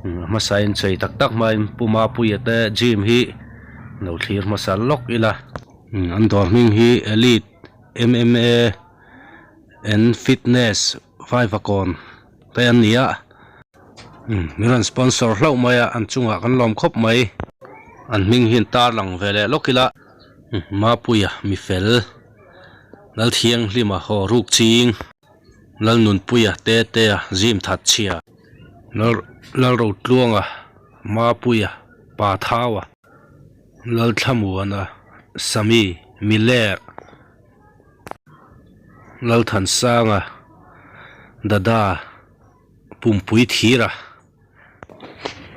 A hmasa in chei tak tak hmain Pu Mapuia te gym hi lo thlir hmasa lawk ila. An dawr hming hi Elite M_M_A and Fitness Vaivakawn te an ni a. Min rawn sponsor hlauh mai a an chungah kan lawm khawp mai. An hming hi an tarlang ve leh lawk ila. Mapuia mifel Lalthianghlima haw ruk ching. Lalnunpuia Tetea Zim Thatchhia, Lalrotluanga Mapuia Pathaua, Lalthlamuana Sami Miler, Lalthansanga Dada Pumpui Thira.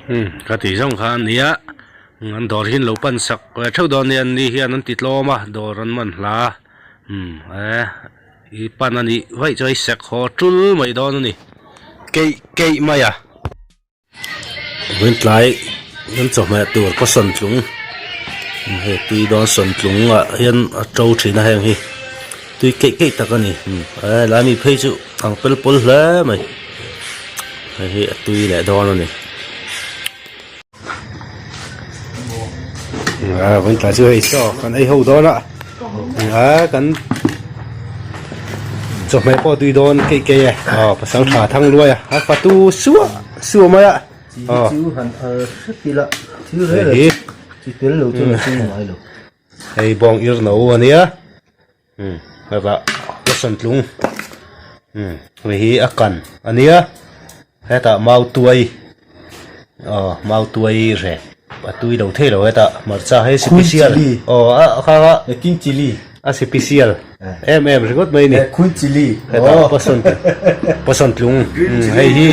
Umm ka tih zawng kha a nia an dawr hi an lo pan sak ve theuh dawn nia an ni hian an ti tlawm a dawr an man hla umm e i pan a nih vaih chuan i sek haw tul mai dawn a ni keih keih mai a. Vawiin tlai kan chawhmeh tur ka sawn tlung hei tui dawn sawn tlung ah hian a to thin a heng hi tui keih keih tak a ni e lai mi phei chu ang pel pawl hle mai. Hei hi a tui leh dawn a ni. A vawiin tlai chu hei chaw kan ei ho dawn a a kan chawhmeh pawh tui dawn keih keih e aw pasal tha thang luai a a fatu suah suah mai a aw hei hi hei bawng ir no a nia. Umm hetah passion tlung umm hei hi a kan a nia hetah mau tuai aw mau tuai reh a tui lo thei lo hetah hmarcha hei sipisial aw a kha kha a sipisial em em ringawt mai a ni hetah passion passion tlung umm hei hi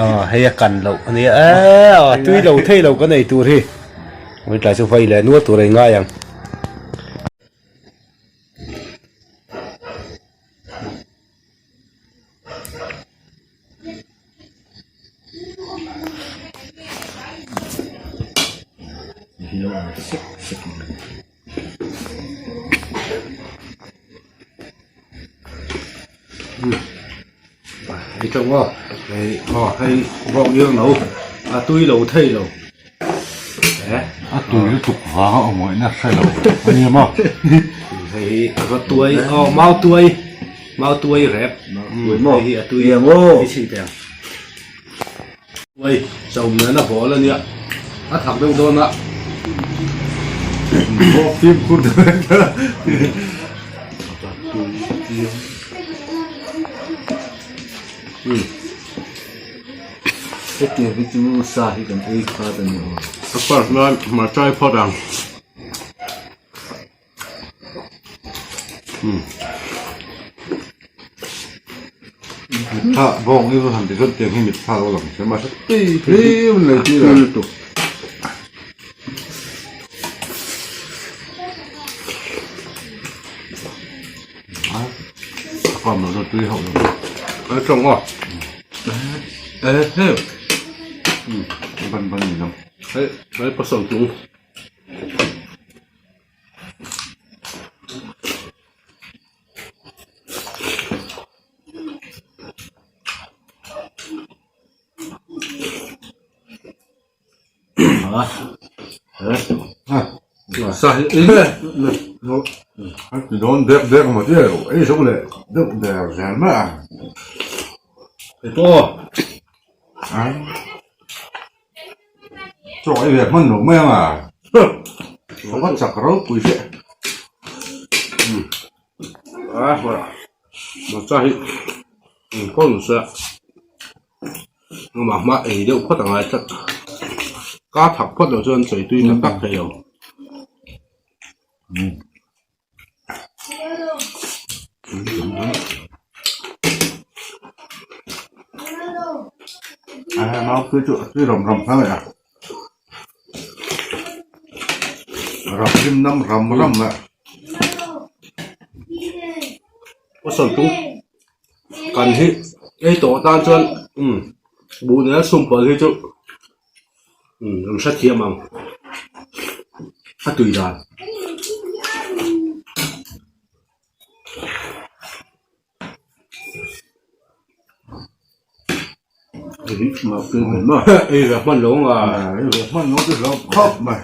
aw hei a kan loh a nia eee a tui lo thei lo kan ei tur hi tlai chu vai leh nual tur a ingai ang. Hei tawng aw hei aw hei vawk ir no a tui lo thei lo eh a tui lutuk vang a awm ngaihna hre lo a ni maw hei hi a va tuai aw mau tuai mau tuai rep hei hi a tui hei chhin teh ang tuai chawm nena bawl a nia a thak deuh dawn a vawk fimkhur deuh Hetiang hi chu sa hi kan ei khat a ni aw. A first nan hmarcha hi phawt ang. Mitthla bawng hi han ti chuan tiang hi mitthla lo lang se mahse tui tlem an nei tir a. A kawm lo chu tui hauh lo. A tawng aw. E he. Ban ban ni lo. Hei hei pasal tung. Dawn dek dek maw che ei zo leh deuh der zel mai a. Hei pawh. Chaw ei ve hman lo mai ang a. A va chak ropui che. A hmarcha hi engkawl nasa. Amah hma ei deuh phawt a ngai tlat. Ka thak phawt loh chuan chawi tui tak tak thei lo. A mau tui chu a tui ram ram kha mai a. Ram hlim nam ram ram a. Aw sawi tung. Kan hi ei tawh tan chuan umm buh nena chhum pawlh hi chu umm an hrethiam ang a tui dan. Ei ve hman lo ang a. Ei ve hman lo chu hlauh khawp mai.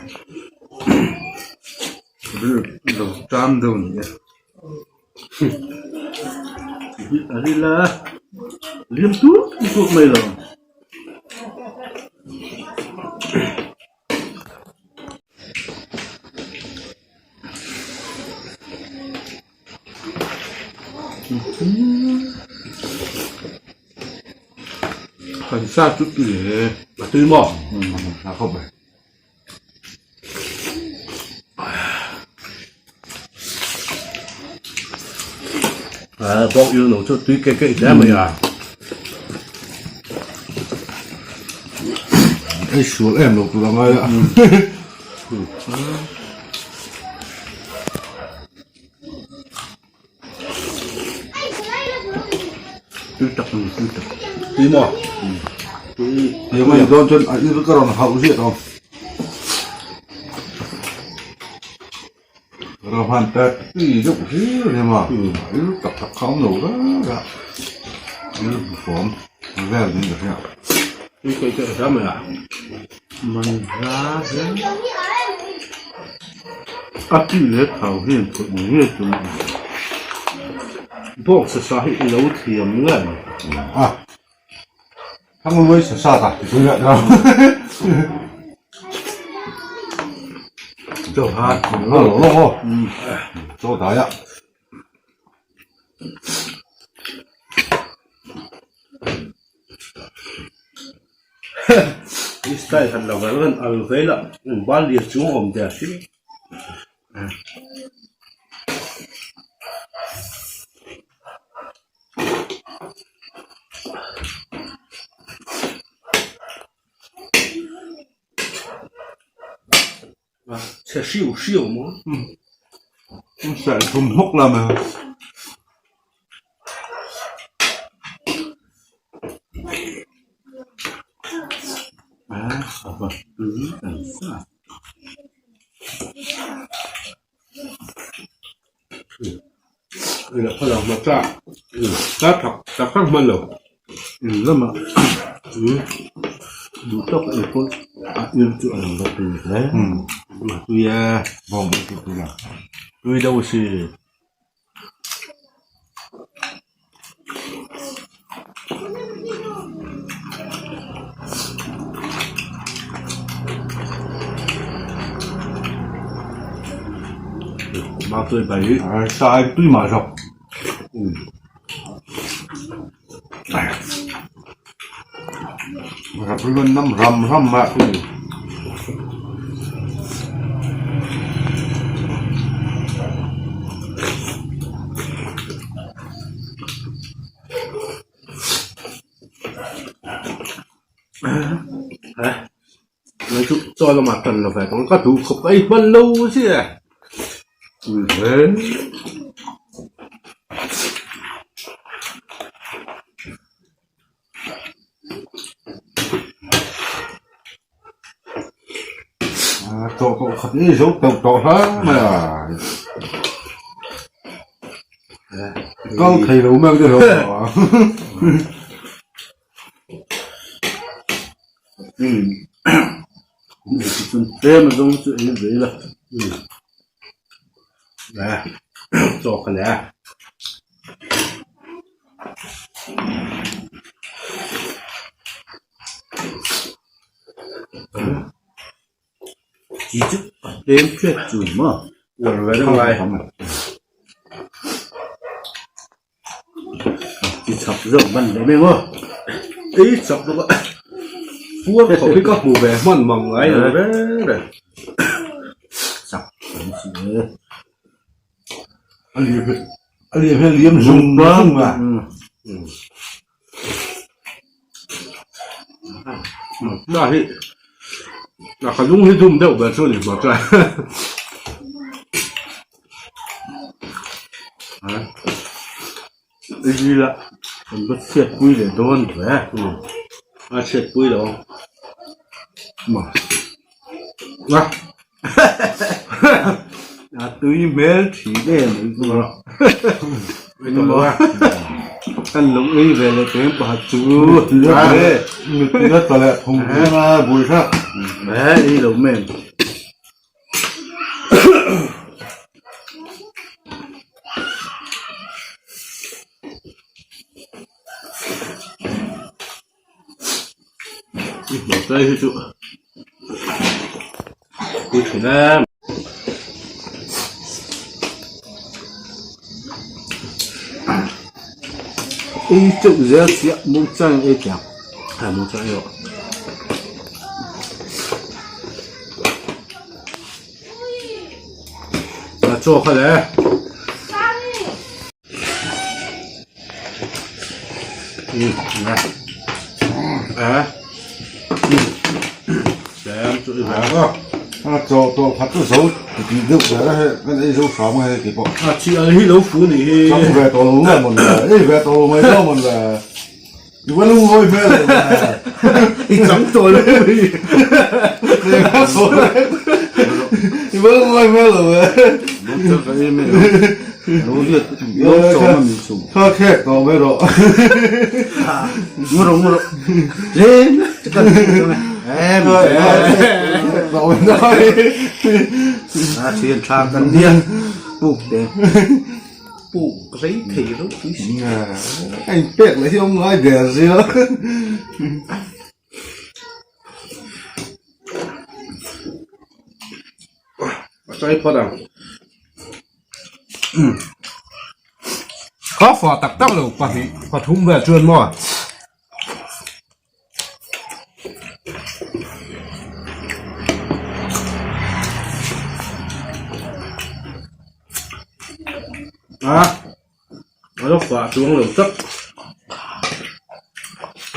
Lo tam deuh ni e. A ril a, liam tut tut mai lo. Kan sa chu tui e, a tui maw? A khawp mai. À, bawk yêu no chu tui ke ke hle mai a. Ei sual em lo tur angai a. Tui tak a ni, tui tak. Tui maw? Tui. Tui mai dawn chuan a ir ka rawn hauh ziah tawh. Ram han ta tui deuh hlir a ni maw? A ir tak tak kha a awm lo reng a. Ir fawm vel niin ka hria. Tui keih keih hram mai a. Man hla hle. A chi leh thau hian thawh ngei ngei tum a ni. Bawk sasa hi i lo thiam nge? A, Thangluai sasa ta ti tui leh ta. Chaw ha. Lo lo lo aw. Chaw dai a. I style khat lo vang an al ve la bal lian chung a awm der si. Chhe hriu hriu maw? Serh thum hmawk la mai. Lamah duh tawk ei pawh a ir chu a lo va tui hle. Tui e. Bawng ei tih tui la. Tui deuh si. Mau tui bai. Sa ai tui mah zawk. Ram ram ram ram a. Ngai chu chaw lamah tan lo ve ka duh khawp a i hman lo chiah e. Tawh tawh khat i zo tawh tawh hla mai a. Kal thei lo mai ang te ho. Tlem a zawng chu ei ve ila. Chaw ka nei a. Chi chu a tlem hriat chu maw? Uar ve deuh ngai. Chi chak zawk ban leh mai maw? Ei chak bawk a. Puar khawp hi ka hmu ve hman mang ngai lo reng reng. Chak kan si e. A liam hi a liam hi a liam zung zung a. Na hi a ka lung hi dum deuh ber chu a ni hmawk chuan. Ei la kan va chhiatpui leh dawn hle. A chhiatpui lo ang. A tui hmel thin em mai chu. Kan lo ei ve leh teng pakhat chu. Mittui a tla leh phung phung a bui kha. Ei lo men. Hmawlhtlai hi chu pui thin em. Ei teuh zel chiah muangchang ei teh ang muangchang ei rawh. Chaw kha le. Chaw tawh khat chu zo tih deuh zel a hei kan ei zo hram a hei tih pawh. A chi al hi lo fu ni hi. Chang ve tawh lo nge mawn le ei ve tawh lo mai dawn mawn le. I va lungawi hmel lo ve. I chang tawh lo mi. I va lungawi hmel lo ve. Kha khek tawh mai rawh. Ngu rawh ngu rawh. Lem kan A thian tha kan nia puk te. Puk rei thei ropui si. A inpek leh hi awm ngai der zia. A chai phawt ang. Kha fah tak tak lo pahnih pathum vel chuan maw. A a lo fah chuang lo tlat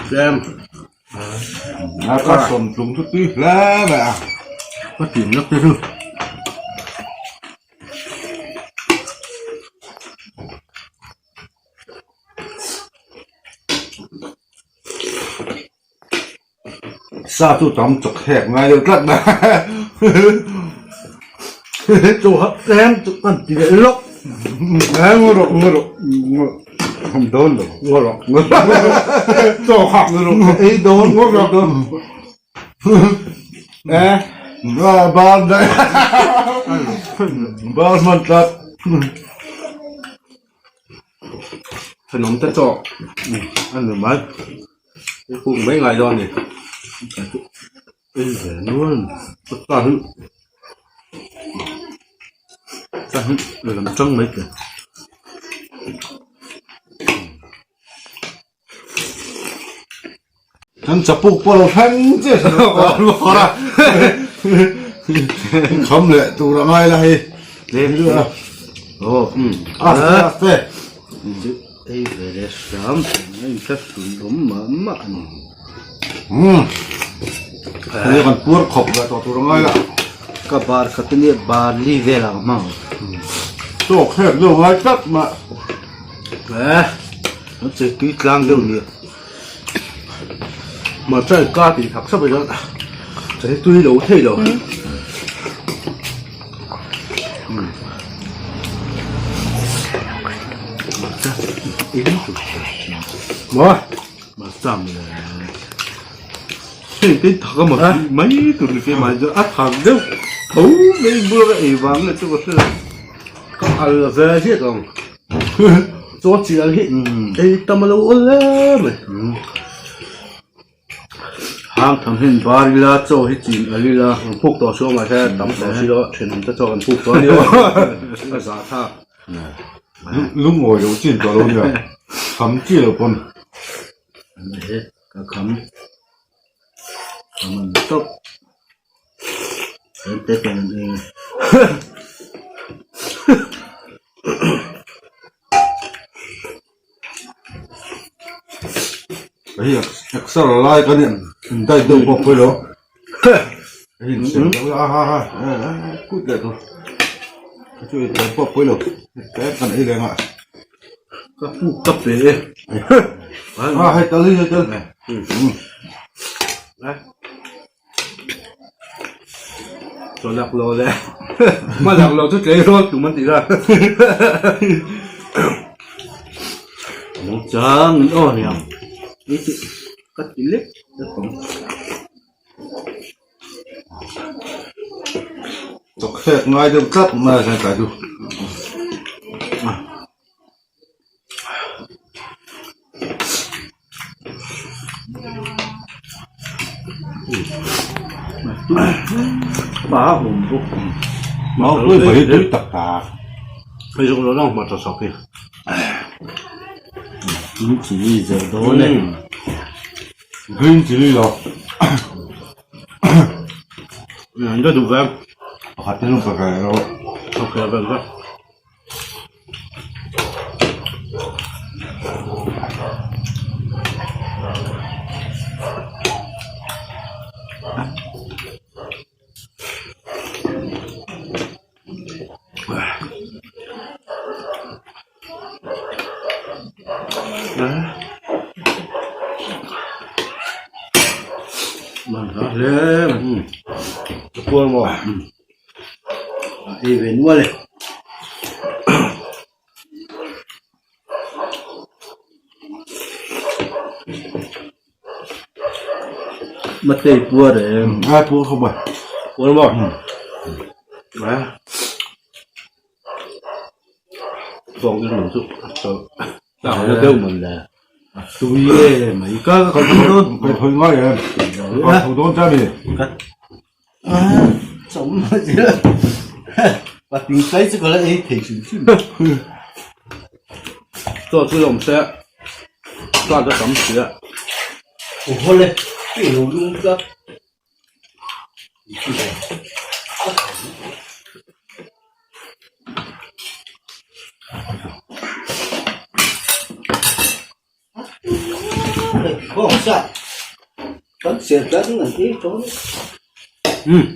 tlem a ka sawm tlung chu tui hle mai a ka tin lak te chu. Sa chu tam chawk hek ngai deuh tlat mai. Chaw hak tlem chu kan ti leh lawk. Ngaw rawh ngaw rawh ngaw rawh dawn lo ngaw rawh ngaw rawh chaw hak ngaw rawh ei dawn ngaw rawh dawn eh bar daih bar hman tlat. Thenawm te chaw a ni mai i kuk mai ngai dawn a ni ei ve nual a ni ta hi ta hi lam tang mai te. Kan chapuk pawh lo thleng chiah si lo a kham leh tur a ngai la hei Aw aste aste ei ve leh hram a inthlahrun awm mah mah a ni. Umm hei kan puar khawp ve tawh tur a ngai la. Ka bar khat ania barli velah ka hmang ang. Tawk hek deuh ngai tlat mah. Eh an che tui tlang deuh nia. Mahse ka tih thak sap hian che tui lo thei lo. Maw mahse hei te thak a mai tur ni ke mai chu a thak deuh tho mai bur a ei vang leh chu ka hre lo ka al ve ziah ang. Chaw chial hi ei tam a lo awl hle mai. Hang tham hian bar ila chaw hi chin al ila an puk tawh suah mahse tam tawh si lo thenawm te chaw kan puk tawh a ni a zah thlak. Lungawi loh chin tawh lo nia kham chi lo pawn. Ka kham kham an tawp. Hei exer lai kan in dai deuh bawk pawh ilo hei in sem deuh a ha ha kut leh tur chu in sem pawh pawh ilo kan ei leh nghah ka puk ka pe e a hei tal hi hei tal Chaw lak lo le hma lak lo chu tlei rawl tum an tih la. chang in aw nia i ti ka ti lek lek ang. Chawkhlek ngai deuh tlat mai a tlai chu. Green chilli zeuh dawn e. Green chilli lo. Pakhat te lung pakhat ro. Ei ve nual e. Matei puar em. Ai puar không à. Puar maw? À. Vawng in lam chu a chawlh. Tah deuh man le. Tui e mai ka ka tho dawn. Ka tho ngai em. Ka tho dawn cha ni. Chawm mai chi la. Pating tlai chu ka la ei thei hrim hrim. Chaw chu lawm se chaw chu tam si a. Aw hawle tui lo lung tlat. Um.